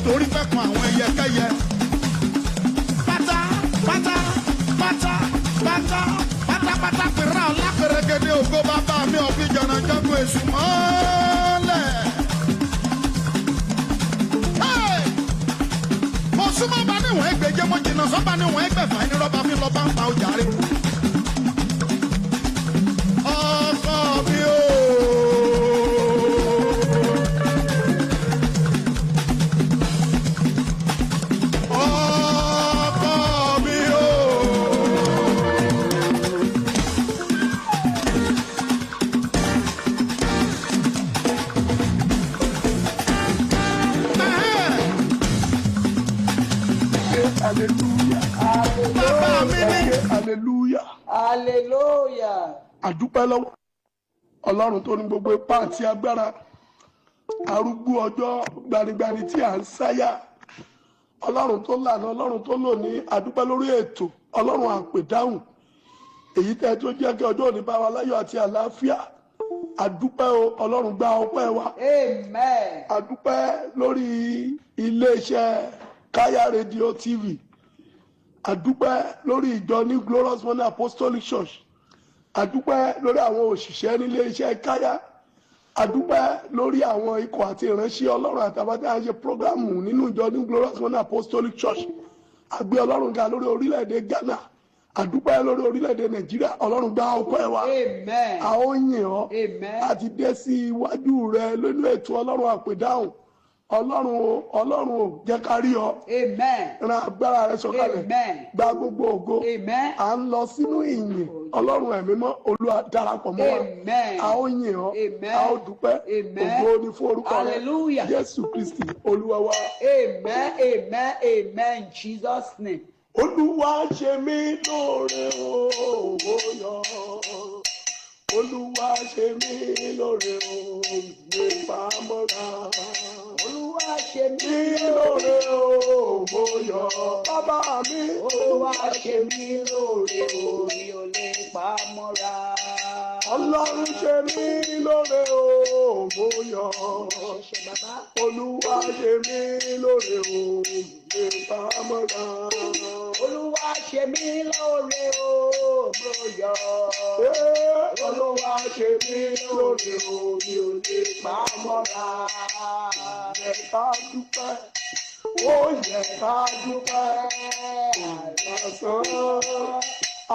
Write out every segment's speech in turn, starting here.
torí fẹ́ kan àwọn ẹyẹkẹ́yẹ. Pátá pátá pátá pátá pátápátá pèrè ọ̀la pèrègede ògo bàbá mi ọ̀fi jọ̀nàjọ́gbọ̀n èṣù mọ́lẹ̀. Hey! Mo súnmọ́ bá níwọ̀n ẹgbẹ̀je, mo jìnnà sọ́ba níwọ̀n ẹgbẹ̀fà, ẹni rọ́bà fi lọ́ba ń pa ọjà rẹ̀. Ọkọ mi o. Ọkọ mi o. Ẹ̀hẹ́n. Hallelujah. Bàbá mi ní. Hallelujah. Hallelujah. Àdúpẹ́ lọ́wọ́ Ọlọ́run tó ní gbogbo ipá àti agbára, arúgbó ọjọ́, gbanigbani tí à ń sáyà, Ọlọ́run tó lànà, Ọlọ́run tó lónìí. Àdúpẹ́ lórí ètò Ọlọ́run àpèdáhùn èyí tẹ́ tó jẹ́ kí ọjọ́ òní bá wa láyọ̀ àti àlàáfíà. Àdúpẹ́ o, Ọlọ́run, gba ọpẹ́ wa. Amen. Àdúpẹ́ lórí iléeṣẹ́ Kaya Radio TV, àdúpẹ́ lórí ìjọ New Glorious Morning Apostolic Church, àdúpẹ́ lórí àwọn òṣìṣẹ́ nílé iṣẹ́ Káyà, àdúpẹ́ lórí àwọn ikọ̀ àti ìránṣẹ́ Ọlọ́run àtàbátà à ń ṣe program nínú ìjọ New Glorious Morning Apostolic Church. Àgbé Ọlọ́run ga lórí orílẹ̀-èdè Ghana, àdúpẹ́ lórí orílẹ̀-èdè Nàìjíríà. Ọlọ́run, gba ọpẹ́ wa. Amen. A ó yìn ọ́. Amen. A ti dé sí iwájú rẹ lónú ètò Ọlọ́run àpèdáhùn. Ọlọ́run o, Ọlọ́run o, jẹ́ ká rí ọ. Amen. Ran agbára rẹ sọ̀kalẹ̀. Amen. Gba gbogbo ògo. Amen. À ń lọ sínú ìyìn Ọlọ́run. Ẹ̀mí mọ́, Olúwa, darapọ̀ mọ́ wa. Amen. A ó yìn ọ́. Amen. A ó dúpẹ́. Amen. Ògo ni fún orúkọ rẹ. Hallelujah. Jésù Kristi Olúwa wa. Amen. Amen. Amen. In Jesus' name. Olúwa ṣe mí lóore o, ó yọ. Olúwa ṣe mí lóore o, mi pamọ́ra. Olúwa ṣe mí Mí lóore o, mo yọ bàbá mi. Olúwa ṣe mí lóore o, mi ò lè pa mọ́ra. Ọlọ́run ṣe mí lóore o, mo yọ. Ṣe bàbá. Olúwa ṣe mí lóore o, mi pamọ́ra. Olúwa ṣe mí lóore o, mo yọ̀. Ee, Olúwa ṣe mí lóore o, mi ò lè Pa mọ́ra. Yẹ ká dúpẹ́, ó yẹ ká dúpẹ́. Lásán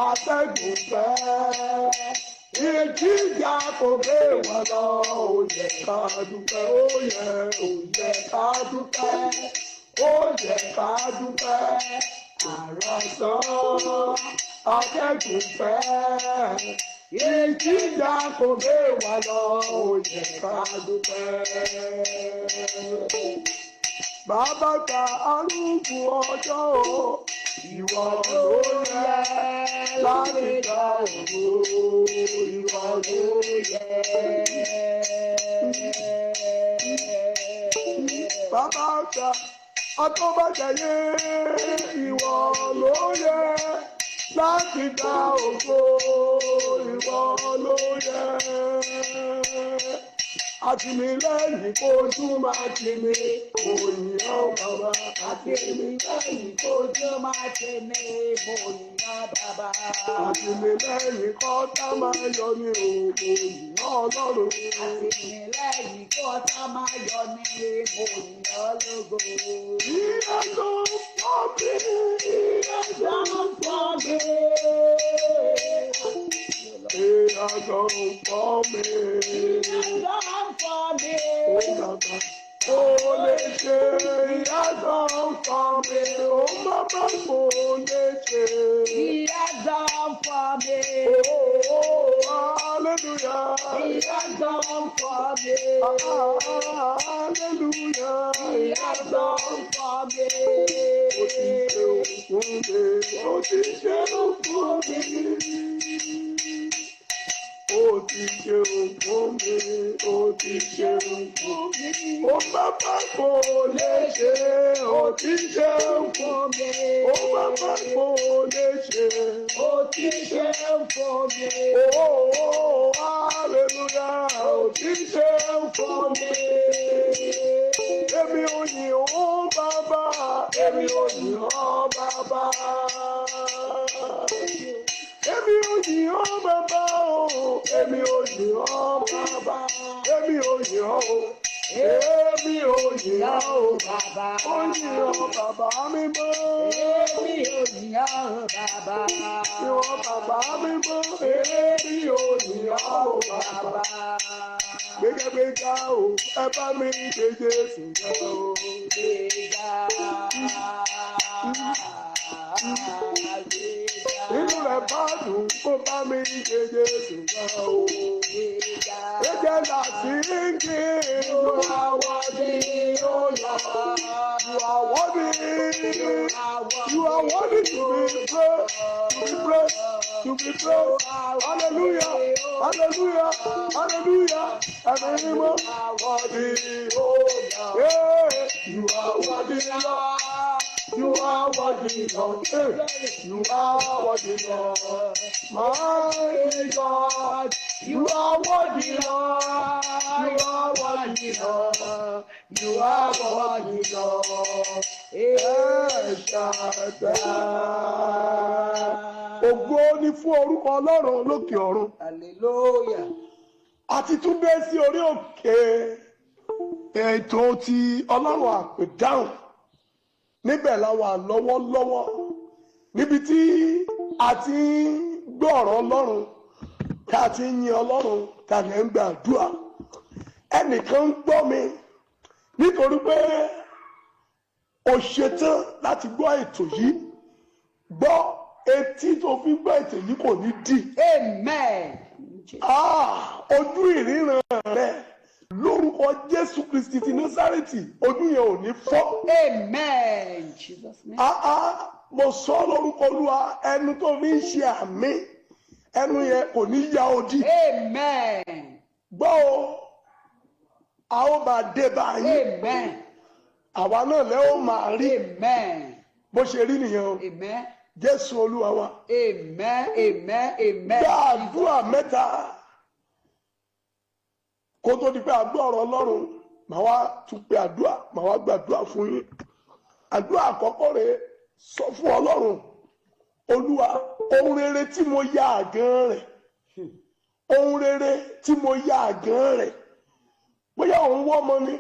atẹ́gùn fẹ́, ìjìjà kò gbé wọn lọ. Ó yẹ ká dúpẹ́, ó yẹ, ó yẹ ká dúpẹ́, ó yẹ ká dúpẹ́. Àràsán atẹ́gùn fẹ́, ìjìjà kò gbé wọn lọ. Ó yẹ ká dúpẹ́. Bàbá gba arúgbó ọjọ́ o, ìwọ ló yẹ láti gba ògo, ìwọ ló yẹ. Bàbá gba atọ́bàjẹ́yé, ìwọ ló yẹ láti gba ògo, ìwọ ló yẹ. Àtìmílẹ́yìn kojú máa tì mí, òyìn ọ́ bàbá. Àtìmílẹ́yìn kojú máa tì mí, mo yàn bàbá. Àtìmílẹ́yìn kọ́tà máa yọ ní òyìn Ọlọ́run. Àtìmílẹ́yìn kọ́tà máa yọ ní, mo yàn lógo. Ìyá tó pọ̀ mí, ìyá tó Dán fún mi. Ìyá tó pọ̀ mí. Dán fún mi. Ó bàbá, ó lè ṣe ìyá tó pọ̀ mí, ó bàbá kò lè ṣe. Ìyá dán fún mi. Oh, hallelujah. Ìyá dán fún mi. Hallelujah. Ìyá dán fún mi. Ó ti ṣe fún mi, ó ti ṣe fún mi. Ó ti ṣe fún mi, ó ti ṣe fún mi. Ó bàbá kò lè ṣe, ó ti ṣe fún mi. Ó bàbá kò lè ṣe. Ó ti ṣe fún mi. Oh, hallelujah, ó ti ṣe fún mi. Èmi ò yìn ó. Èmi ò yìn ọ́ bàbá. Èmi ò yìn ọ́ bàbá o. Èmi ò yìn ọ́ bàbá. Èmi ò yìn ọ́ o. Èmi ò yìn ọ́ o. Bàbá. Ó yìn ọ́ bàbá mímọ́. Èmi ò yìn ọ́ bàbá. Ìwọ bàbá mímọ́. Èmi ò yìn ọ́ o bàbá. Gbégbégbá o, ẹ bá mi gbé Jésù ga o. Gbéga. Gbéga. Inú rẹ̀ bá dùn kó bá mi gbé Jésù ga o. Gbéga. Gbégbé là sí ń kí you are worthy, O Lord. You are worthy. You are worthy to be praised, to be praised, to be praised. Hallelujah, hallelujah, hallelujah. Ẹ̀mí mímọ́, worthy, O Lord. Yeah, you are worthy, Lord. You are worthy, Lord. Hey, you are worthy, Lord. My God, you are worthy, Lord. You are worthy, Lord. You are worthy, Lord. El Shaddai. Ògo ni fún orúkọ Ọlọ́run lókè ọ̀run. Hallelujah. A ti tún dé sí orí òkè ètò ti Ọlọ́run àpèdáhùn. Níbẹ̀ la wà lọ́wọ́lọ́wọ́. Níbi tí a ti ń gbọ́ ọ̀rọ̀ Ọlọ́run, tá a ti ń yin Ọlọ́run, tá a lè ń gbàdúrà. Ẹnìkan ń gbọ́ mi nítorí pé o ṣetán láti gbọ́ ètò yìí. Gbọ́, etí tó fi gbọ́ ètò yìí kò ní dì. Amen. Ah, ojú ìríran rẹ lórúkọ Jésù Kristi ti Násárẹ́tì, ojú yẹn ò ní fọ́. Amen. Jesus' name. Ah ah, mo sọ lórúkọ Olúwa, ẹnu tó fi ń ṣe àmín, ẹnu yẹn kò ní ya odi. Amen. Gbọ́ o, a ó máa dé báyìí. Amen. Àwa náà lẹ́ ó máa rí. Amen. Bó ṣe rí nìyẹn o. Amen. Jésù Olúwa wa. Amen. Amen. Amen. Gba àdúrà mẹ́ta kó tó di pé a gbọ́ ọ̀rọ̀ Ọlọ́run. Màá wá tún pé àdúrà, màá wá gbàdúrà fún yín. Àdúrà àkọ́kọ́ rẹ̀, sọ fún Ọlọ́run: Olúwa, ohun rere tí mo ya àgàn rẹ̀, ohun rere tí mo ya àgàn rẹ̀. Bóyá òun wọ́ ọmọ ni,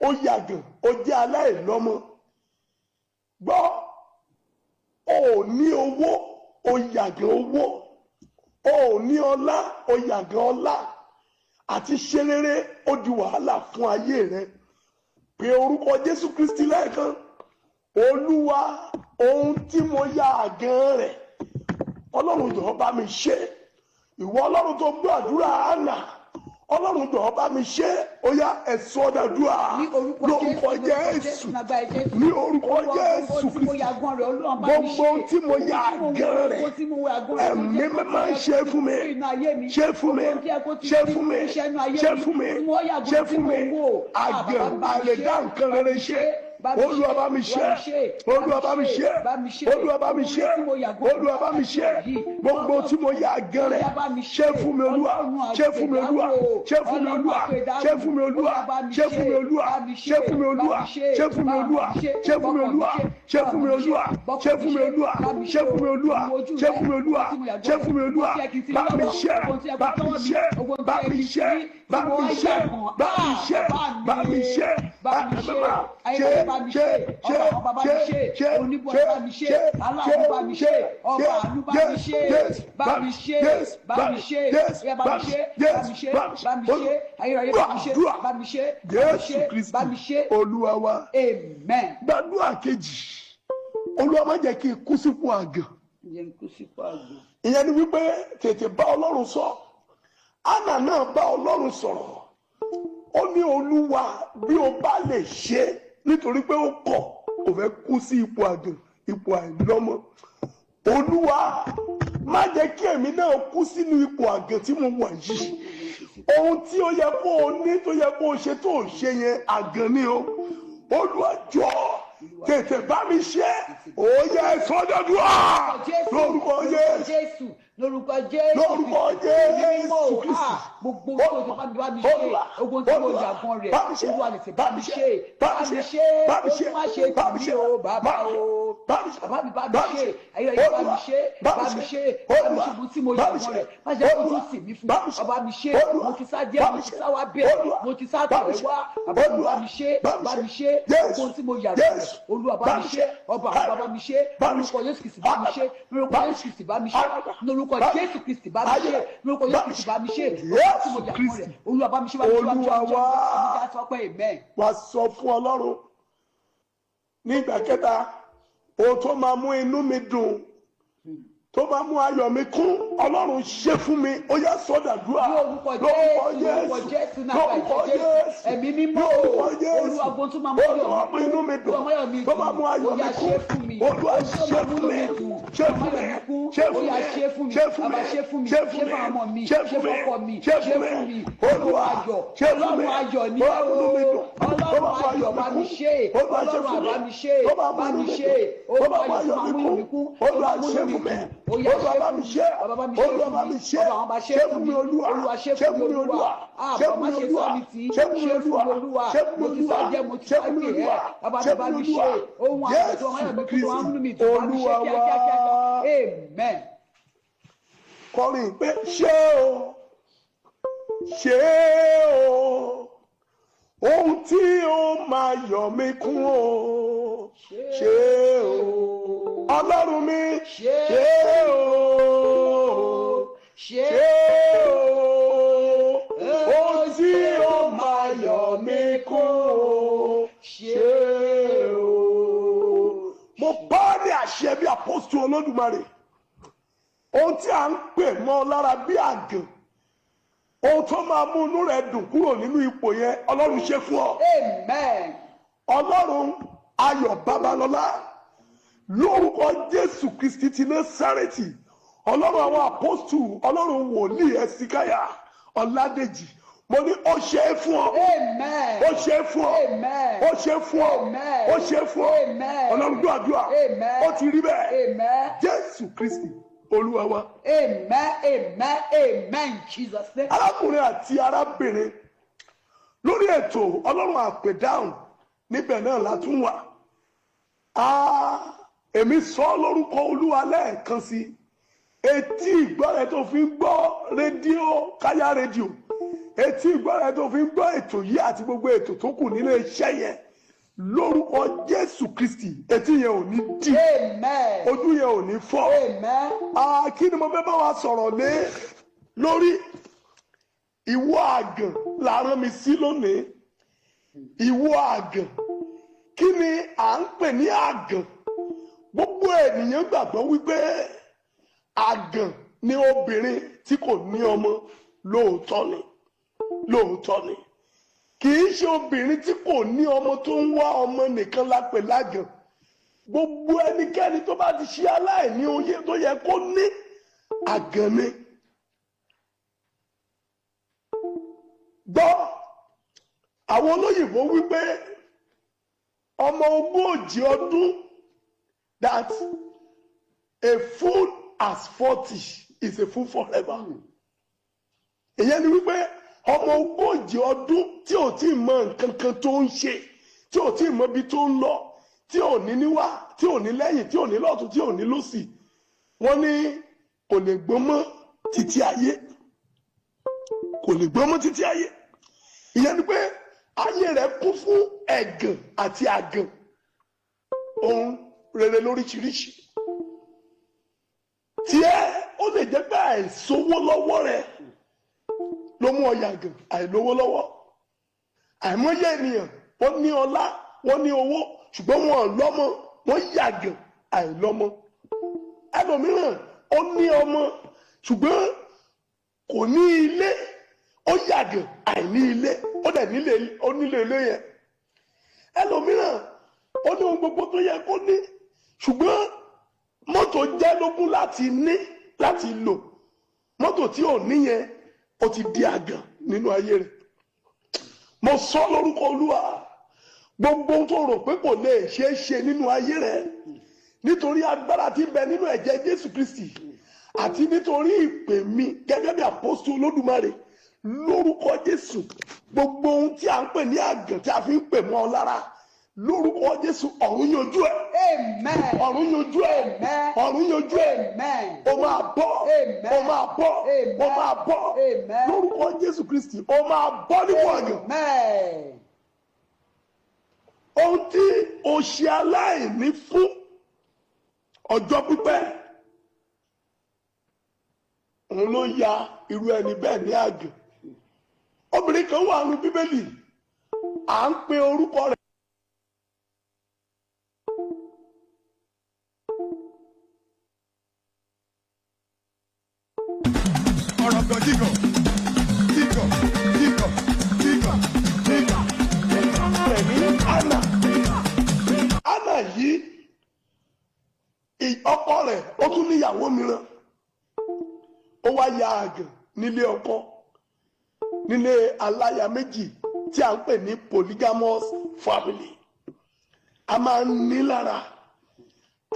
ó yàgàn, ó jẹ́ aláìlọ́mọ. Gbọ́, o ò ní owó, ó yàgàn owó. O ò ní ọlá, ó yàgàn ọlá. Àti ṣe rere ó di wàhálà fún ayé rẹ. Pé orúkọ Jésù Kristi lẹ́ẹ̀kan: Olúwa, ohun tí mo ya àgàn rẹ̀, Ọlọ́run, jọ̀ọ́ bá mi ṣe. Ìwọ Ọlọ́run tó gbọ́ àdúrà Hánà, Ọlọ́run, jọ̀ọ́ bá mi ṣe. Ó yá, ẹ sọ́ dàdúrà. Ní orúkọ Lórúkọ Jésù, ní orúkọ Jésù Kristi, gbogbo ohun tí mo ya àgàn rẹ̀, Ẹ̀mí Mímọ́, ṣe fún mi, ṣe fún mi, ṣe fún mi, ṣe fún mi, ṣe fún mi. Àgàn àlèdá nǹkan rere ṣe, Olúwa, bá mi ṣe. Olúwa, bá mi ṣe. Olúwa, bá mi ṣe. Olúwa, bá mi ṣe. Gbogbo tí mo ya àgàn rẹ̀, ṣe fún mi, Olúwa. Ṣe fún mi, Olúwa. Ṣe fún mi, Olúwa. Ṣe fún mi, Olúwa. Ṣe fún mi, Olúwa. Ṣe fún mi, Olúwa. Ṣe fún mi, Olúwa. Ṣe fún mi, Olúwa. Ṣe fún mi, Olúwa. Ṣe fún mi, Olúwa. Ṣe fún mi, Olúwa. Ṣe fún mi, Olúwa. Ṣe fún mi, Olúwa. Bá mi ṣe, bá mi ṣe, bá mi ṣe, bá mi ṣe, bá mi ṣe, bá mi ṣe, bá mi ṣe, ṣe, ṣe, ṣe, ṣe, ṣe, ṣe, ṣe, ṣe, ṣe, bá mi ṣe, bá mi ṣe, bá mi ṣe, bá mi ṣe, gbàdúrà. Jésù Kristi Olúwa wa. Amen. Gbàdúrà kejì: Olúwa, má jẹ́ kí n kú sípò àgàn. Jẹ́ n kú sípò àgàn. Ìyẹn ni wípé tètè bá Ọlọ́run sọ. Hánà náà bá Ọlọ́run sọ̀rọ̀, ó ní, "Olúwa, bí o bá lè ṣe," nítorí pé ó kọ̀, kò fẹ́ kú sí ipò àgàn, ipò àìlọ́mọ. Olúwa, má jẹ́ kí èmi náà kú sínú ipò àgàn tí mo wà yìí. Ohun tí ó yẹ kó o ní, tó yẹ kó o ṣe, tó o ṣe yẹn, àgàn ni o. Olúwa, jọ̀ọ́, tètè bá mi ṣe. Ó yẹ sọdọdúà lórúkọ Jésù. Jésù. Lórúkọ Jésù. Lórúkọ Ẹ̀mí mímọ́ Jésù o, Kristi. ah, gbogbo ohun tó bá mi ṣe, Olúwa, ogun tí mo Olúwa, yàgàn rẹ̀, bá mi ṣe, Olúwa lè ṣe bá mi ṣe, bá mi ṣe, bá mi ṣe, ó má ṣe bá mi tì ṣe, mí o, bàbá bá mi ṣe, o. bá mi ṣe, Bàbá mi bá mi bá mi ṣe, ṣe, ayérayé bá mi Olúwa, ṣe, bá bá mi mi ṣe, ṣe, bá mi Olúwa, ṣe ohun tí mo bá mi yàgàn ṣe, rẹ̀, má jẹ́ kó Olúwa, tún sì mí fún bá mi ṣe, bàbá mi ṣe, Olúwa, mo ti sá díẹ̀, bá mo mi ti ṣe, sá wá bẹ́ẹ̀, Olúwa, mo ti sá bá tọ̀ mi ẹ́ ṣe, wá, bàbá mi Olúwa, bá mi ṣe, bá mi bá ṣe, mi ṣe, Jésù, ohun tí mo yàgàn rẹ̀, Jésù, Olúwa bá bá mi mi ṣe, ṣe, ọba àwọn bàbá mi ṣe, bá mi lórúkọ ṣe, Jésù Kristi bá mi ṣe, lórúkọ Jésù Kristi bá mi ṣe, lórúkọ Jésù Kristi bá mi ṣe, lórúkọ Jésù Kristi bá mi ṣe, ohun tí mo Jésù yàgàn Kristi. rẹ̀, Olúwa bá mi ṣe, bá mi ṣe, bá mi ṣe, bá mi ṣe, Olúwa wá. bá mi ṣe, sọ pé amen. Wá sọ fún Ọlọ́run ní ìgbà kẹta, ohun tó máa mú inú mi dùn, tó máa mú ayọ̀ mi kún, Ọlọ́run ṣe fún mi. Ó yá, sọ́dàdúrà. Ní orúkọ Jésù, lórúkọ Jésù náà, lórúkọ Jésù, Ẹ̀mí mímọ́ ní orúkọ o, Jésù. Olúwa, gbogbo tó máa mú ayọ̀ Olúwa, mú inú mi dùn, tó máa mú ayọ̀ mi tó máa mú ayọ̀ dùn, mi ó yá, kún, ṣe fún mi. Olúwa, Tó ṣe máa mú fún mi, inú mi dùn, ṣe tó fún máa mi, ayọ̀ mi kún, ṣe ó fún yá, mi, ṣe fún mi, ṣe fún bàbá mi, ṣe fún mi, ṣe ṣe fún mi, fún ọmọ mi, ṣe ṣe fún mi, fún ọkọ mi, ṣe ṣe fún mi, fún mi. Olúwa, Ayọ̀, ṣe fún mi, Ọlọ́run ayọ̀ ni tó máa mú inú mi dùn, tó Ọlọ́run máa mú ayọ̀ ayọ̀ mi bá mi kún, ṣe, Olúwa, ṣe Ọlọ́run fún mi, bá mi ṣe, tó máa mú bá inú mi mi ṣe, dùn, tó máa Olúwa mú ayọ̀ ayọ̀ tó mi máa mú inú mi kún, kún, Olúwa, tó máa mú ṣe inú mi fún mi, dùn. Ó yá, Olúwa, ṣe bá fún mi mi, ṣe, bàbá bá mi ṣe Olúwa, fún bá mi, mi ṣe, bàbá àwọn bá ṣe ṣe fún fún mi, mi, Olúwa, Olúwa ṣe ṣe fún fún mi, mi, Olúwa, Olúwa. Ah, ṣe bàbá fún mi, má ṣe Olúwa, sọ mi tì í, ṣe fún mi, ṣe fún Olúwa, mi, Olúwa. ṣe fún mi, Mo ti sá Olúwa, jẹ́, mo ti ṣe sá fún mi, pè ẹ́, Olúwa, bàbá ṣe mi bá fún mi, mi ṣe, Olúwa, ohun àgbẹ̀ tó máa Jésù yọ̀ mí kú, tó máa ń múnú mi Kristi dùn, bá mi ṣe Olúwa kíákíá kíákíá. wa. Amen. Kọrin pé ṣé o, ṣé o, ohun tí ó máa yọ̀ mí kún o, ṣé o, Ọlọ́run mi, Ṣé ṣé o, ṣé ṣé o, ohun tí ó máa yọ̀ mí kún o, ṣé o. Mo bá ní àṣẹ bí àpọ́sítélì Olódùmarè, ohun tí a ń pè mọ́ ọ lára bí àgàn, ohun tó máa mú inú rẹ dùn kúrò nínú ipò yẹn, Ọlọ́run ṣe fún ọ. Amen. Ọlọ́run Ayọ̀ Babalọ́lá, lórúkọ Jésù Kristi ti Násárẹ́tì, Ọlọ́run àwọn àpọ́stù, Ọlọ́run wòlíì Ẹ̀sìkáyà Ọ̀làdèjì, mo ní ó ṣe é fún ọ. Amen. Ó ṣe é fún ọ. Amen. Ó ṣe é fún ọ. Amen. Ó ṣe é fún ọ. Amen. Ọlọ́run gbọ́ àdúrà. Amen. Ó ti rí bẹ́ẹ̀. Amen. Jésù Kristi Olúwa wa. Amen. Amen. Amen. In Jesus' name. Arákùnrin àti arábìnrin, lórí ètò Ọlọ́run Àpèdáhùn níbẹ̀ náà la tún wà. Èmi sọ ọ́ lórúkọ Olúwa lẹ́ẹ̀kan sí, etí ìgbọ́ rẹ tó fi ń gbọ́ rédíò, Káyá Rédíò, etí ìgbọ́ rẹ tó fi ń gbọ́ ètò yìí àti gbogbo ètò tó kù nílé iṣẹ́ yẹn, lórúkọ Jésù Kristi, etí yẹn ò ní dì. Amen. Ojú yẹn ò ní fọ́. Amen. Kí ni mo fẹ́ bá wa sọ̀rọ̀ lé lórí? Ìwọ àgàn la rán mi sí lónìí. Ìwọ àgàn, kí ni à ń pè ní àgàn? Gbogbo ènìyàn gbàgbọ́ wípé àgàn ni obìnrin tí kò ní ọmọ. Lóòótọ́ ni, lóòótọ́ ni. Kì í ṣe obìnrin tí kò ní ọmọ tó ń wá ọmọ nìkan la pè lágàn. Gbogbo ẹnikẹ́ni tó bá ti ṣe aláìní oyè tó yẹ kó ní, àgàn ni. Gbọ́, àwọn olóyìnbó wípé ọmọ 40 ọdún, that a fool as 40 is a fool forever. Ìyẹn ni wípé ọmọ 40 ọdún tí ò tí ì mọ nǹkan kan tó ń ṣe, tí ò tí ì mọ ibi tó ń lọ, tí ò ní níwá, tí ò ní lẹ́yìn, tí ò ní lọ́tún, tí ò ní lósì, wọ́n ní kò lè gbọ́n mọ́ títí ayé, kò lè gbọ́n mọ́ títí ayé. Ìyẹn ni pé ayé rẹ̀ kún fún ẹ̀gàn àti àgàn, ohun rere lóríṣiríṣi. Tiẹ̀ ó lè jẹ́ pé àìsówó lọ́wọ́ rẹ̀ ló mú ọ yàgàn, àìlówó lọ́wọ́. Àìmọye ènìyàn, wọ́n ní ọlá, wọ́n ní owó, ṣùgbọ́n wọn ò lọ́mọ, wọ́n yàgàn àìlọ́mọ. Ẹlòmíràn, ó ní ọmọ ṣùgbọ́n kò ní ilé, ó yàgàn àìní ilé, ó dẹ̀ nílé, ó nílé ilé yẹn. Ẹlòmíràn, ó ní ohun gbogbo tó yẹ kó ní, ṣùgbọ́n mọ́tò jẹ́ lógún láti ní, láti lò. Mọ́tò tí ò ní yẹn, ó ti di àgàn nínú ayé rẹ̀. Mo sọ lórúkọ Olúwa, gbogbo ohun tó rò pé kò lè ṣeé ṣe nínú ayé rẹ̀, nítorí agbára tí ń bẹ nínú ẹ̀jẹ̀ Jésù Kristi. Àti nítorí ìpè mi gẹ́gẹ́ bí àpọ́sítélì Olódùmarè, lórúkọ Jésù, gbogbo ohun tí a ń pè ní àgàn tí a fi ń pè mọ́ ọ lára, lórúkọ Jésù, ọ̀run yanjú ẹ̀. Amen. Ọ̀run yanjú ẹ̀. Amen. Ọ̀run yanjú ẹ̀. Amen. O máa bọ́. Amen. O máa bọ́. Amen. O máa bọ́. Amen. Lórúkọ Jésù Kristi, o máa bọ́ nípò àgàn. Amen. Ohun tí o ṣe aláìní fún ọjọ́ pípẹ́, òun ló ya irú ẹni bẹ́ẹ̀ ní àgàn. Obìnrin kan wà nínú Bíbélì, à ń pe orúkọ rẹ̀ Ọ̀rọ̀ kan jígọ̀ jígọ̀ jígọ̀ jígọ̀ jígọ̀. Rẹ̀ ní Anna. Anna yìí, ọkọ rẹ̀ ó tún níyàwó mìíràn. Ó wá ya àgàn nílé ọkọ, nílé aláya méjì tí a ń pè ní polygamous family. A máa ń ní lára,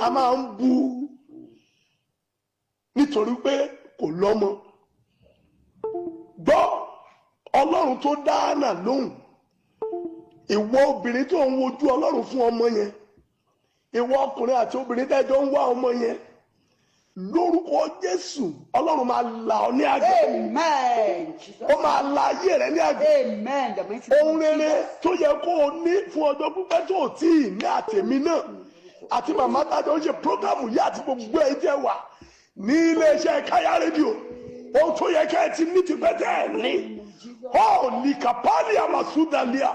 a máa ń bu nítorí pé kò lọ́mọ. Gbọ́, Ọlọ́run tó dá Anna lóhùn, ìwọ obìnrin tó ń wojú Ọlọ́run fún ọmọ yẹn, ìwọ ọkùnrin àti obìnrin tẹ́jọ́ ń wá ọmọ yẹn, lórúkọ Jésù, Ọlọ́run máa là ọ́ ní àgbẹ̀. Amen. Jesus. Ó máa la ayé rẹ ní àgbẹ̀. Amen. The mighty name Ohun of rere Jesus. tó yẹ kó o ní fún ọjọ́ pípẹ́ tó o tí ì ní, àtẹ̀mí náà àti màmá tájọ ń ṣe program yìí àti gbogbo ẹ̀ jẹ́ wà ní iléeṣẹ́ Káyá Rédíò, ohun tó yẹ ká ẹ ti ní tipẹ́ tẹ́ ẹ ní ọ likapali amasudalia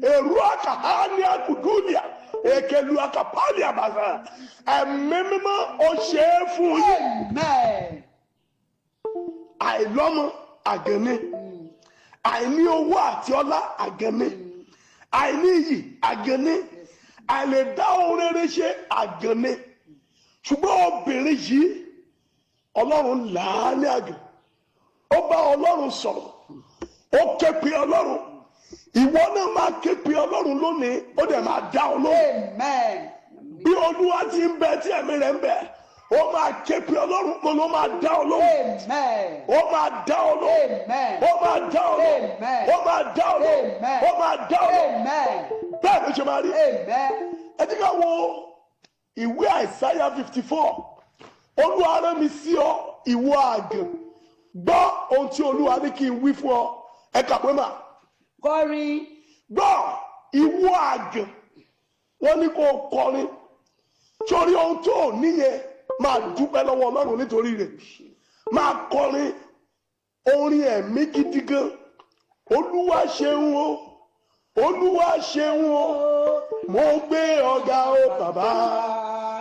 eru akahani akudulia ekelu akapali amasa, ẹ̀mí mímọ́, ó ṣe é fún yín. Amen. Àìlọ́mọ àgànni, àìní owó àti ọlá àgànni, àìní iyì àgànni, àìlèdá ohun rere ṣe àgànni. Ṣùgbọ́n obìnrin yìí, Ọlọ́run là á ní àgàn. Ó bá Ọlọ́run sọ̀rọ̀, ó ké pe Ọlọ́run. Ìwọ náà máa ké pe Ọlọ́run lónìí, ó dẹ̀ máa dá ọ lóhùn. Amen. Bí Olúwa ti ń bẹ tí ẹ̀mí rẹ̀ ń bẹ, ó máa ké pe Ọlọ́run mo ló máa dá ọ lóhùn. Amen. Ó máa dá ọ lóhùn. Amen. Ó máa dá ọ lóhùn. Amen. Ó máa dá ọ lóhùn. Amen. Ó máa dá ọ lóhùn. Amen. Bẹ́ẹ̀ ló ṣe máa rí. Amen. Ẹ jẹ́ ká wo ìwé Àìsáyà 54. Olúwa rán mi sí ọ, ìwọ àgàn. Gbọ́ ohun tí Olúwa ní kí n wí fún ọ. Ẹ kàwé mà. Kọrin. Gbọ́, ìwọ àgàn, wọ́n ní kó o kọrin sórí ohun tó ò níyẹn. Máa dúpẹ́ lọ́wọ́ Ọlọ́run nítorí rẹ̀. Máa kọrin orin ẹ̀mí gidi gan. Olúwa ṣeun o, Olúwa ṣeun o, mo gbé ọ̀gá o bàbá,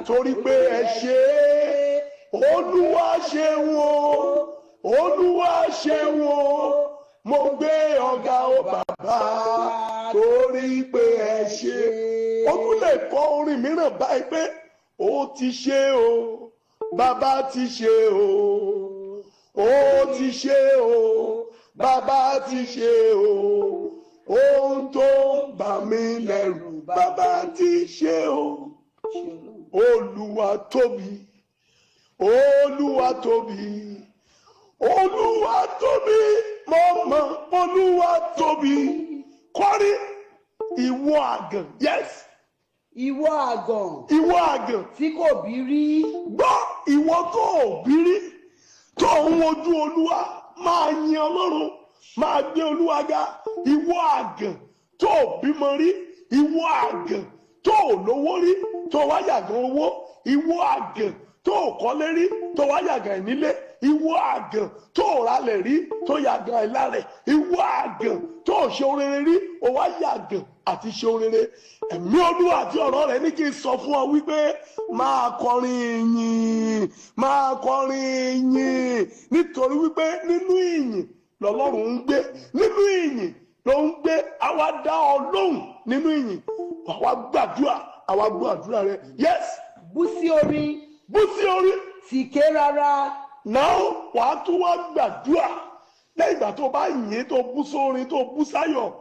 torí pé ẹ ṣe é. Olúwa ṣeun o, Olúwa ṣeun o, mo gbé ọ̀gá o bàbá, torí pé ẹ ṣe é. Ó tún lè kọ orin mìíràn báyìí pé ó ti ṣe o, bàbá ti ṣe o, ó ti ṣe o, bàbá ti ṣe o, ohun tó ń bà mí lẹ́rù, bàbá ti ṣe o. Olúwa tóbi, Olúwa tóbi, Olúwa tóbi, mo mọ̀ Olúwa tóbi. Kọrin, ìwọ àgàn. Yes. Ìwọ àgàn Ìwọ àgàn tí kò bí rí. Gbọ́, ìwọ tó ò bí rí, tó ń wojú Olúwa, máa yin Ọlọ́run, máa gbé Olúwa ga. Ìwọ àgàn tó ò bímọ rí, ìwọ àgàn tó ò lówó rí, tó wá yàgàn owó, ìwọ àgàn tó ò kọ́lé rí, tó wá yàgàn ìnílé, ìwọ àgàn tó ò ralẹ̀ rí, tó yàgàn ìlàlẹ̀, ìwọ àgàn tó ò ṣe orere rí, ó wá yàgàn àti ṣe orere, ẹ̀mí Olúwa àti ọ̀rọ̀ rẹ̀ ní kí n sọ fún ọ wípé máa kọrin ìyìn, máa kọrin ìyìn, nítorí wípé nínú ìyìn lọ́lọ́run ń gbé, nínú ìyìn ló ń gbé. Àwa dá ọ lóhùn nínú ìyìn. Àwa gbàdúrà, àwa gbọ́ àdúrà rẹ. Yes. Bú sí orin. Bú sí orí. Sì ké rárá. Náà wàá tún wá gbàdúrà lẹ́yìn ìgbà tó bá yìn, tó bú sórin, tó bú sáyọ̀,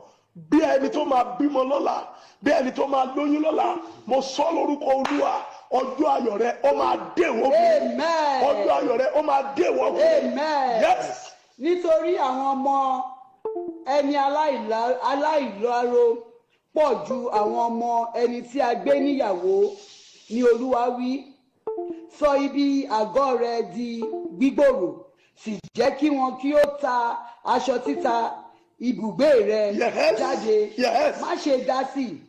bí ẹni tó máa bímọ lọ́la, bí ẹni tó máa lóyún lọ́la. Mo sọ lórúkọ Olúwa. Ọjọ́ ayọ̀ rẹ, ó máa dé ìwọ obìnrin. Amen. Ọjọ́ ayọ̀ rẹ, ó máa dé ìwọ ọkùnrin. Amen. Yes. Nítorí àwọn ọmọ ẹni aláìláró pọ̀ ju àwọn ọmọ ẹni tí a gbé níyàwó, ni Olúwa wí. Sọ ibi àgọ́ rẹ di gbígbòòrò, sì jẹ́ kí wọn kí ó ta aṣọ títa ibùgbé rẹ jáde. Má ṣe dá sí i.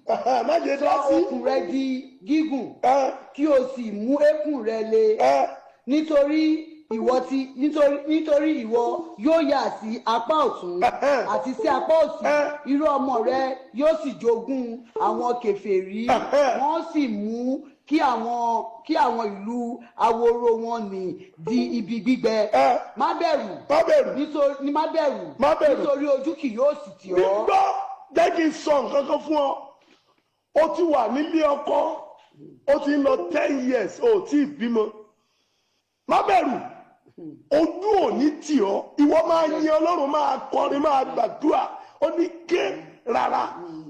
Má ṣe dá Sọ sí. okùn rẹ di gígùn, kí o sì mú eékún rẹ le, nítorí ìwọ ti nítorí nítorí ìwọ yóò yà sí apá ọ̀tún àti sí apá òsì, irú ọmọ rẹ yóò sì jogún àwọn kèfèrí, wọ́n sì mú kí àwọn ìlú ahoro wọn nì di ibi gbígbẹ. Má bẹ̀rù. Má bẹ̀rù. Nítorí má bẹ̀rù, Má bẹ̀rù. nítorí ojú kì yóò sì tì ọ́. Gbígbọ́, jẹ́ kí n sọ nǹkan kan fún ọ. Ó ti wà nílé ọkọ, ó ti ń lọ 10 years, ó tí ì bímọ. Má bẹ̀rù, ojú ò ní tì ọ́. Ìwọ máa yin Ọlọ́run, máa kọrin, máa gbàdúrà. Ó ní ké rárá,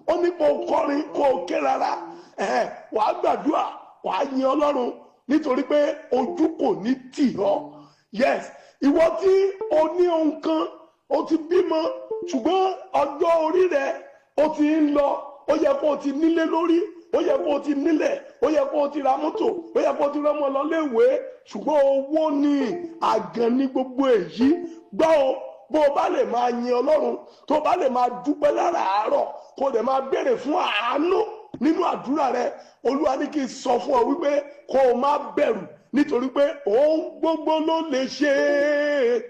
ó ní kó kọrin, kó ké rárá. Ẹ̀hẹ́n, wàá gbàdúrà, wàá yin Ọlọ́run, nítorí pé ojú kò ní tì ọ́. Yes, ìwọ tí o ní ohun kan, o ti bímọ, ṣùgbọ́n ọjọ́ orí rẹ o ti ń lọ, ó yẹ kó o ti nílé lórí, ó yẹ kó o ti nílẹ̀, ó yẹ kó o ti ra mọ́tò, ó yẹ kó o ti rọ́mọ lọ léèwé, ṣùgbọ́n owó ní àgàn ní gbogbo èyí. Gbọ́ o, bó o bá lè máa yin Ọlọ́run, tó o bá lè máa dúpẹ́ láràárọ̀, kó o dẹ̀ máa béèrè fún àánú nínú àdúrà rẹ, Olúwa ní kí n sọ fún ọ wípé kó o má bẹ̀rù, nítorí pé ohun gbogbo ló lè ṣe é,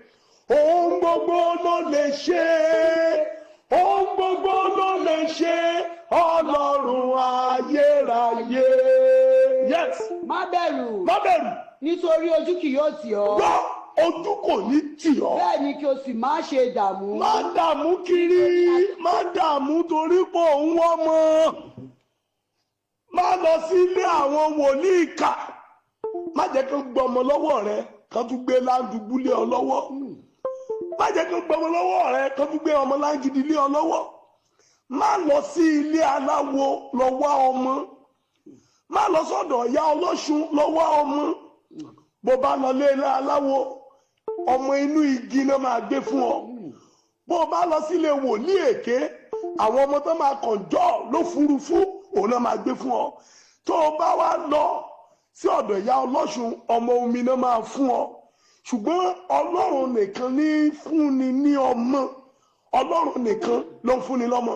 ohun gbogbo ló lè ṣe é, ohun gbogbo ló lè ṣe, Ọlọ́run ayérayé. Yes. Má bẹ̀rù. Má bẹ̀rù. Nítorí ojú kì yóò tì ọ́. Gbọ́, ojú kò ní tì ọ́. Bẹ́ẹ̀ ni kí o sì má ṣe dààmú. Má dààmú kiri, má dààmú torí pé òun wọ́n mọ́. Má lọ sí ilé àwọn wòlíì ìkà. Má jẹ́ kí n gbọ́ ọmọ lọ́wọ́ rẹ, kán tún gbé láǹdùgbù lé ọ lọ́wọ́. Má jẹ́ kí n gbọ́ ọmọ lọ́wọ́ rẹ, kán tún gbé ọmọ láǹgìdì lé ọ lọ́wọ́. Má lọ sí ilé aláwo lọ wá ọmọ. Má lọ sọ́dọ̀ ìyá ọlọ́ṣun lọ wá ọmọ. Bó bá lọ lé ilé aláwo, ọmọ inú igi náà máa gbé fún ọ. Bó o bá lọ sílé wòlíì èké, àwọn ọmọ tó máa kànjọ́ lófurufú, òun náà máa gbé fún ọ. Tó o bá wá lọ sí ọ̀dọ̀ ìyá ọlọ́ṣun, ọmọ omi náà máa fún ọ. Ṣùgbọ́n Ọlọ́run nìkan ní fúnni ní ọmọ. Ọlọ́run nìkan ló ń fúnni lọ́mọ.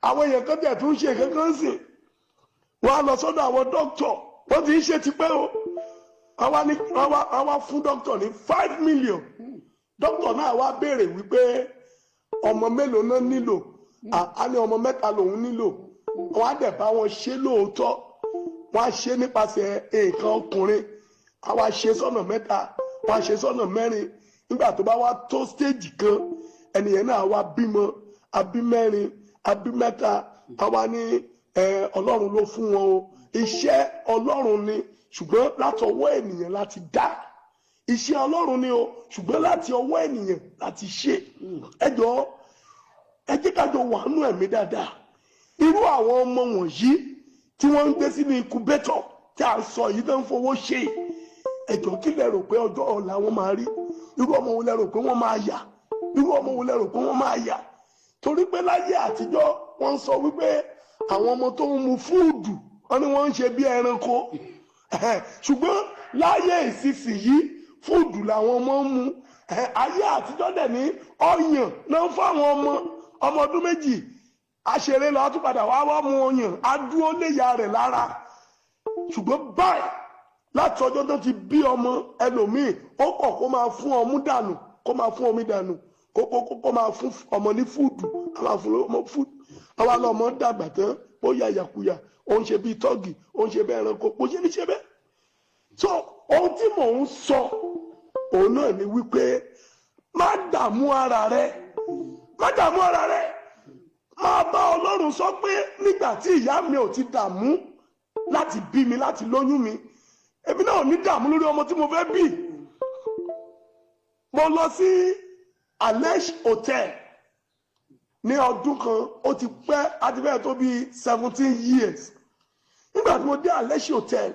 Àwọn èèyàn kan tẹ̀ tún ṣe kankan sìn, wọ́n á lọ sọ́dọ̀ àwọn dókítọ̀. Wọ́n ti ń ṣe tipẹ́ o. Wọ́n wá fún dókítọ̀ ní 5 million. Dókítọ̀ náà wá béèrè wípé ọmọ mélòó náà nílò. Á ní ọmọ mẹ́ta lòun nílò. Wọ́n á dẹ̀ bá wọn ṣe lóòótọ́. Wọ́n á ṣe nípasẹ̀ nǹkan ọkùnrin, á wá ṣe sọ́nà mẹ́ta, wọ́n á ṣe sọ́nà mẹ́rin. Nígbà tó bá wá tó stage kan, ẹnìyẹn náà wá bímọ, abí mẹ́rin, abí mẹ́ta. Á wá ní Ọlọ́run ló fún wọn o. Iṣẹ́ Ọlọ́run ni, ṣùgbọ́n láti ọwọ́ ènìyàn láti dá. Iṣẹ́ Ọlọ́run ni o, ṣùgbọ́n láti ọwọ́ ènìyàn láti ṣe. Ẹ jọ̀ọ́, ẹ jẹ́ ká jọ wà nínú ẹ̀mí dáadáa. Irú àwọn ọmọ wọ̀nyí tí wọ́n ń gbé sínú incubator tí a sọ yìí tó ń fowó ṣe, ẹ jọ̀ọ́, kí lẹ rò pé ọjọ́ ọ̀la wọn máa rí? Irú ọmọ wo lẹ rò pé wọ́n máa yà? Irú ọmọ wo lẹ rò pé wọ́n máa yà? Torí pé láyé àtijọ́, wọ́n ń sọ wípé àwọn ọmọ tó ń mu food, wọ́n ní wọ́n ń ṣe bí ẹranko. Ṣùgbọ́n láyé ìsinsìnyí, food làwọn ọmọ ń mu. Ayé àtijọ́ dẹ̀ ní ọyàn náà ń fáwọn ọmọ. Ọmọ ọdún 2 aṣeré lọ, á tún padà wá wá mu ọyàn, á dúró léya rẹ̀ lára. Ṣùgbọ́n báyìí, láti ọjọ́ tó ti bí ọmọ ẹlòmíì, ó kọ̀ kó máa fún ọmú dànù, kó máa fún omi dànù, kó máa fún ọmọ ní food, á máa fún ọmọ food. Àwa lọmọ dàgbà tán, ó yà yàkuyà, ó ń ṣe bíi tọ́gì, ó ń ṣe bẹ́ẹ̀ ẹranko, kò ṣe ní ṣe bẹ́ẹ̀. So ohun tí mò ń sọ òun náà ni wípé má dààmú ara rẹ, má dààmú ara rẹ. Máa bá Ọlọ́run sọ pé nígbà tí ìyá mi ò ti dààmú láti bí mi, láti lóyún mi, èmi náà ò ní dààmú lórí ọmọ tí mo fẹ́ bí. Mo lọ sí Alesh Hotel ní ọdún kan, ó ti pẹ́, àti bẹ́ẹ̀ tó bíi 17 years. Nígbà tí mo dé Alesh Hotel,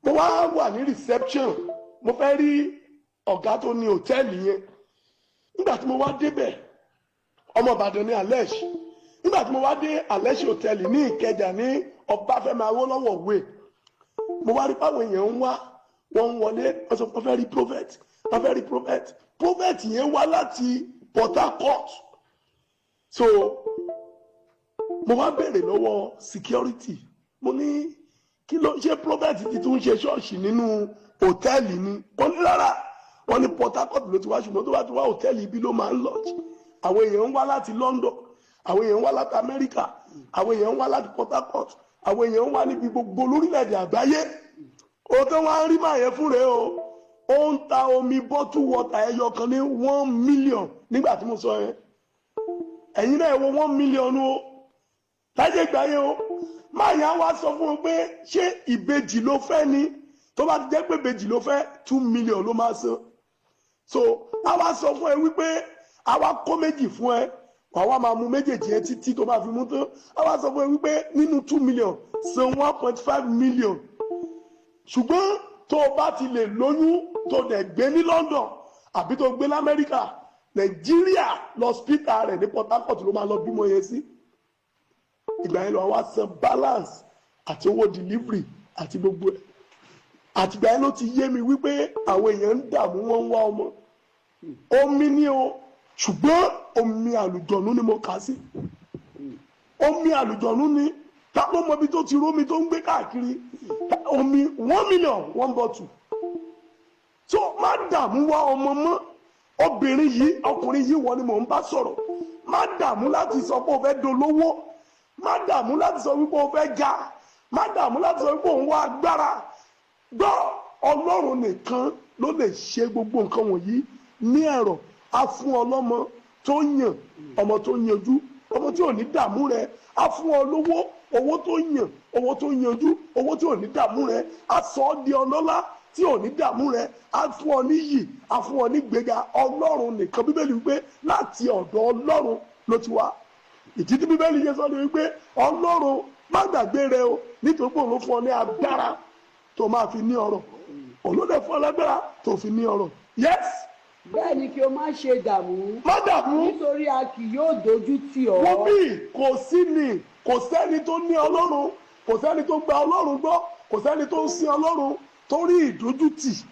Mo wá wà ní reception, mo fẹ́ rí ọ̀gá tó ní hòtẹ́ẹ̀lì yẹn. Nígbà tí mo wá débẹ̀, ọmọ Ìbàdàn ní Alesh. Nígbà tí mo wá dé Alesh Hòtẹ́ẹ̀lì ní Ìkẹjà ní Ọbáfẹ́mi Awólọ́wọ̀ Way, mo wá rí báwọn èèyàn ń wá, wọ́n ń wọlé, wọ́n sọ pé wọ́n fẹ́ rí prophet, wọ́n fẹ́ rí prophet. Prophet yẹn wá láti Port Harcourt. So mo wá béèrè lọ́wọ́ security, mo ní, "Kí ló ṣe? Prophet ti tún ṣe ṣọ́ọ̀ṣì nínú hòtẹ́ẹ̀lì ni?" Wọ́n ní rárá, wọ́n ní Port Harcourt ló ti wá, ṣùgbọ́n tó bá ti wá hòtẹ́ẹ̀lì, ibi ló máa ń lodge. Àwọn èèyàn ń wá láti London, àwọn èèyàn ń wá láti Amẹ́ríkà, àwọn èèyàn ń wá láti Port Harcourt, àwọn èèyàn ń wá níbi gbogbo lórílẹ̀‐èdè àgbáyé. Ohun tó wá ń rí màá yẹn fún rèé o, ó ń ta omi bottle water ẹyọ kan ní 1 million. Nígbà tí mo sọ yẹn, ẹ̀yin náà wo 1 million o láyé ìgbà yẹn o. Máa yẹn wá sọ fún un pé, ṣé ìbejì ló fẹ́ ni? Tó bá ti jẹ́ pé ìbejì ló fẹ́, 2 million ló máa san. So a wá sọ fún ẹ wípé a wá kó méjì fún ẹ, wàá wá máa mu méjèèjì yẹn títí tó máa fi mú tán. A wá sọ fún ẹ wípé nínú 2 million, san 1.5 million, ṣùgbọ́n tó o bá ti lè lóyún, tó dẹ̀ gbé ní London àbí tó gbé lamẹ́ríkà, Nàìjíríà lọ́spítà rẹ̀ ní Port Harcourt ló máa lọ bímọ yẹn sí. Ìgbà yẹn lọ wá san balance àti owó delivery àti gbogbo ẹ̀. Àtìgbà yẹn ló ti yé mi wípé àwọn èèyàn ń dààmú, wọn ń wá ọmọ. Omi ni o, ṣùgbọ́n omi àlùjọ̀nú ni mo kà sí. Omi àlùjọ̀nú ni. Ta ló mọ ibi tó ti rómi tó ń gbé káàkiri? Omi 1 million, one bottle. So má dààmú wá ọmọ mọ́. Obìnrin yìí, ọkùnrin yìí, wọ́n ni mò ń bá sọ̀rọ̀. Má dààmú láti sọ pé o fẹ́ dolówó. Má dààmú láti sọ wípé o fẹ́ ga. Má dààmú láti sọ wípé òun wá agbára. Gbọ́, Ọlọ́run nìkan ló lè ṣe gbogbo nǹkan wọ̀nyí ní ẹ̀rọ. Á fún ọlọ́mọ tó yàn, ọmọ tó yanjú, ọmọ tí ò ní dààmú rẹ. Á fún ọ lówó, owó tó yàn, owó tó yanjú, owó tí ò ní dààmú rẹ. Á sọ ọ́ di ọlọ́lá tí ò ní dààmú rẹ. Á fún ọ níyì, á fún ọ ní gbéga. Ọlọ́run nìkan. Bíbélì wípé láti ọ̀dọ̀ Ọlọ́run ló ti wá. Ìdí tí Bíbélì yẹn sọ ni wípé Ọlọ́run má gbàgbé rẹ o, nítorí pé òun ló fún ọ ní agbára tó máa fi ní ọrọ̀. Òun ló dẹ̀ fún ọ lágbára tó fi ní ọrọ̀. Yes. Bẹ́ẹ̀ ni kí o má ṣe dààmú. Má dààmú. Nítorí a kì yóò dojú tì ọ́. Wọ́n bí kò sí ni, kò sẹ́ni tó ní Ọlọ́run, kò sẹ́ni tó gba Ọlọ́run gbọ́, kò sẹ́ni tó ń sin Ọlọ́run tó rí ìdójútì.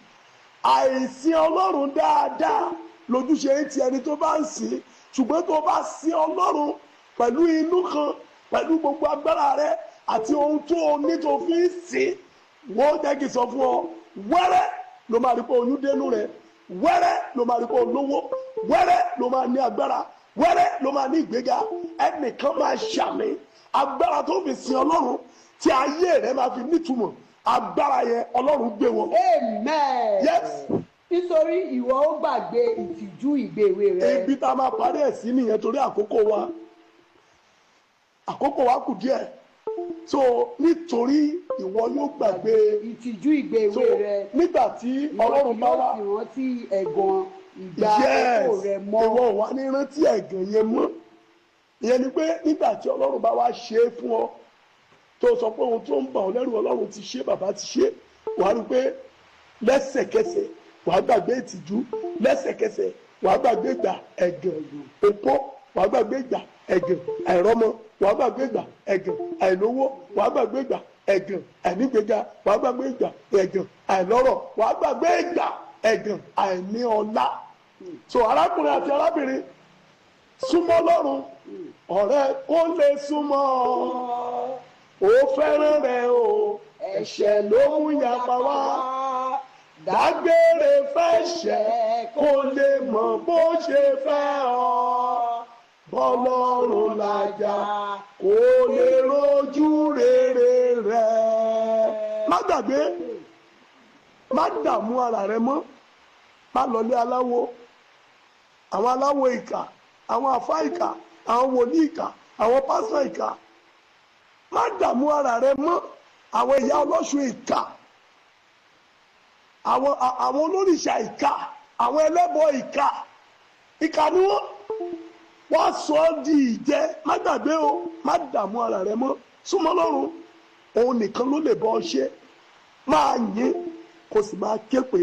Àìsìn Ọlọ́run dáadáa lójúṣe ń ti ẹni tó bá ń sìn. Ṣùgbọ́n tó bá sin Ọlọ́run pẹ̀lú inú kan, pẹ̀lú gbogbo agbára rẹ àti ohun tó o ní tó fi ń sìn, wọ́n jẹ́ kí n sọ fún ọ, wẹ́rẹ́ ló máa rí pé oyún dénú rẹ, wẹ́rẹ́ ló máa rí pé olówó, wẹ́rẹ́ ló máa ní agbára, wẹ́rẹ́ ló máa ní ìgbéga. Ẹnìkan máa ṣàmì, agbára tó fi sin Ọlọ́run tí ayé rẹ máa fi nítumọ̀, agbára yẹn, Ọlọ́run gbé wọn. Amen. Yes. Nítorí ìwọ ó gbàgbé ìtìjú ìgbà èwe rẹ. Ibi tá a máa parí ẹ̀ sí nìyẹn, torí àkókò wa, àkókò wa kù díẹ̀. So nítorí ìwọ yóò gbàgbé ìtìjú ìgbà so èwe rẹ. Nígbà tí Ìwọ Ọlọ́run kì bá yóò wá sì rántí ẹ̀gàn ìgbà opó rẹ mọ́. Ìwọ wà ní rántí ẹ̀gàn yẹn mọ́. Ìyẹn ni pé nígbà tí Ọlọ́run bá wá ṣe é fún ọ, tó sọ pé ohun tó ń bà ọ́ lẹ́rù, Ọlọ́run ti ṣe, bàbá ti ṣe, wàá rí i pé lẹ́sẹ̀kẹsẹ̀ wàá gbàgbé ìtìjú, lẹ́sẹ̀kẹsẹ̀ wàá gbàgbé ìgbà ẹ̀gàn opó, wàá gbàgbé ìgbà ẹ̀gàn àìrọ́mọ, wàá gbàgbé ìgbà ẹ̀gàn àìlówó, wàá gbàgbé ìgbà ẹ̀gàn àìnígbéga, wàá gbàgbé ìgbà ẹ̀gàn àìlọ́rọ̀, wàá gbàgbé ìgbà ẹ̀gàn àìní ọlá. So arákùnrin àti arábìnrin, súnmọ́ Ọlọ́run, ọ̀rẹ́, kó lè súnmọ́ ọ. Ó fẹ́ràn rẹ o, ẹ̀ṣẹ̀ ló mú yapa wá. Dágbére fẹ́ṣẹ̀, kó lè mọ̀ bó ṣe fẹ́ ọ. Bọ́lọ́run làjà, kó lè rojú rere rẹ. Má gbàgbé, má dààmú ara rẹ mọ́. Má lọlé aláwo, àwọn aláwo ìkà, àwọn àfá ìkà, àwọn wòlíì ìkà, àwọn pásítọ̀ ìkà. Má dààmú ara rẹ mọ́. Àwọn ìyá ọlọ́ṣun ìkà, àwọn olórìṣà ìkà, àwọn ẹlẹ́bọ ìkà, ìkà ni wọ́n. Wọ́n sọ ọ́ di ìjẹ. Má gbàgbé o, má dààmú ara rẹ mọ́. Súnmọ́ Ọlọ́run, òun nìkan ló lè bọ́ ọ ṣe. Máa yìn, kó sì máa ké pé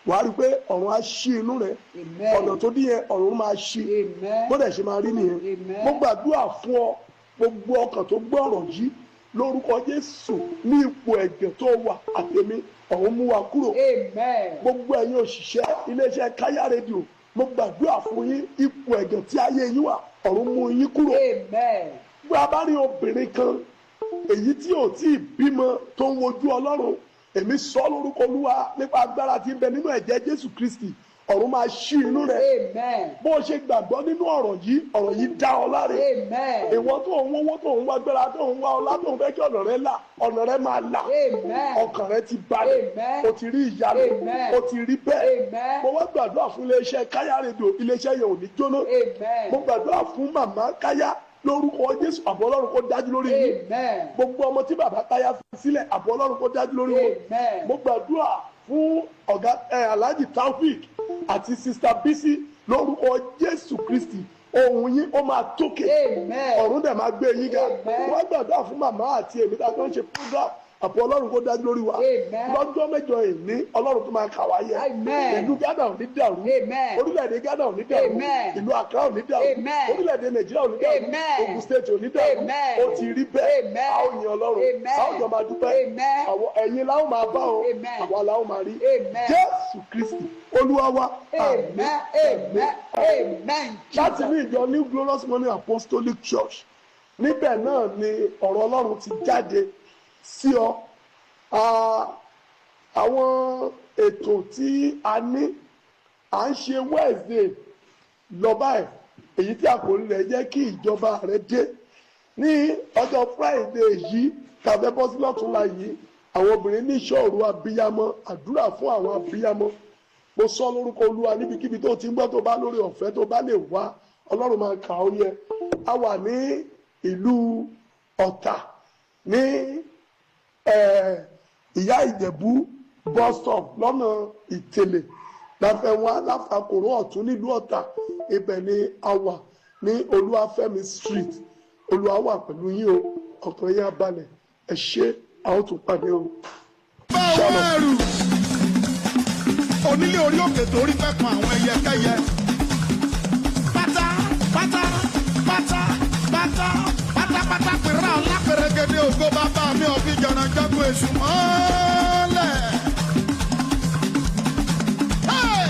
wàá rí i pé ọ̀run á ṣí inú rẹ. Amen. Ọ̀nà tó dín yẹn, ọ̀run máa ṣí. Amen. Bó dẹ̀ ṣe máa rí nìyẹn. Amen. Mo gbàdúrà fún ọ, gbogbo ọkàn tó gbọ́ ọ̀rọ̀ yìí, lórúkọ Jésù, ní ipò ẹ̀gàn tó wà àtẹ̀mí, ọ̀run mú wa kúrò. Amen. Gbogbo ẹ̀yin òṣìṣẹ́ iléeṣẹ́ Káyà Rédíò, mo gbàdúrà fún yín, ipò ẹ̀gàn tí ayé yín wà, ọ̀run mú yín kúrò. Amen. Bí a bá rí obìnrin kan èyí tí ò tí ì bímọ tó ń wojú Ọlọ́run, èmi sọ lórúkọ Olúwa, nípa agbára tí ń bẹ nínú ẹ̀jẹ̀ Jésù Kristi, ọ̀run máa ṣí inú rẹ. Amen. Bó o ṣe gbàgbọ́ nínú ọ̀rọ̀ yìí, ọ̀rọ̀ yìí dá ọ láre. Amen. Ìwọ tó ń wówó, tó ń wá agbára, tó ń wá ọlá, tó ń fẹ́ kí ọ̀nà rẹ là, ọ̀nà rẹ máa là. Amen. Ọkàn rẹ ti balẹ̀. Amen. O ti rí ìyanu. Amen. O ti rí bẹ́ẹ̀. Amen. Mo wá gbàdúrà fún iléeṣẹ́ Káyà Rédíò, iléeṣẹ́ yẹn ò ní jóná. Amen. Mo gbàdúrà fún màmá Káyà, lórúkọ Jésù, àbọ̀ Ọlọ́run kó dájú lórí yín. Amen. Gbogbo ọmọ tí bàbá Káyà fi sílẹ̀, àbọ̀ Ọlọ́run kó dájú lórí wọn. Amen. Mo gbàdúrà fún ọ̀gá ẹ, Alhaji Taofik àti Sister Bisi, lórúkọ Jésù Kristi, ohùn yín ó máa tókè. Amen. Ọ̀run dẹ̀ máa gbé yín ga. Amen. Wọ́n gbàdúrà fún màmá àti èmi tá a kàn ṣe program, àbọ̀ Ọlọ́run kó dájú lórí wa. Amen. Lọ́jọ́ 8 ìní, Ọlọ́run tó máa kà wá yẹ. Amen. Ìlú Ghana ò ní dàrú. Amen. Orílẹ̀-èdè Ghana ò ní dàrú. Amen. Ìlú Accra ò ní dàrú. Amen. Orílẹ̀-èdè Nàìjíríà ò ní dàrú. Amen. Ogun State ò ní dàrú. Amen. Ó ti rí bẹ́ẹ̀. Amen. A ó yin Ọlọ́run. Amen. A ó jọ máa dúpẹ́. Amen. Àwọn ẹ̀yin la ó máa bá o. Amen. Àwa la ó máa rí. Amen. Jésù Kristi Olúwa wa. Amen. Amen. Amen. Láti ní ìjọ New Glorious Morning Apostolic Church, níbẹ̀ náà ni ọ̀rọ̀ Ọlọ́run ti jáde sí ọ. Àwọn ètò tí a ní à ń ṣe Wednesday lọ báyìí, èyí tí àkòrí rẹ̀ jẹ́ "Kí ìjọba rẹ̀ dé". Ní ọjọ́ Friday yìí tàbí bọ́sí lọ́túnla yìí, àwọn obìnrin ní ìṣòro abiyamọ, àdúrà fún àwọn abiyamọ. Mo sọ lórúkọ Olúwa, níbikíbi tó ti ń gbọ́, tó bá lórí ọ̀fẹ́, tó bá lè wá, Ọlọ́run máa kà ó yẹ. A wà ní ìlú Ọ̀tà ní Ìyá Ìjẹ̀bú bus stop, lọ́nà Ìtẹ̀lẹ̀, láfẹ̀wọ́n aláfàkòrò ọ̀tún nílùú Ọ̀tà. Ibẹ̀ ni a wà ní Olúwafẹ́mi Street. Olúwa wà pẹ̀lú yín o, ọkàn yín á balẹ̀. Ẹ ṣé, a ó tún pàdé o. Bá owó ẹrù onílé orí òkè tó rí fẹ́ kan àwọn ẹyẹkẹ́yẹ. Pátá pátá pátá pátá pátápátá pèrè ọ̀la pèrègede ògo bàbá mi ò fi jọ̀nàjọ́gun èṣù mọ́lẹ̀. Hey!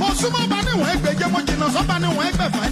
Mo súnmọ́ bá níwọ̀n 1,200, mo jìnnà sọ́ba níwọ̀n 2,000.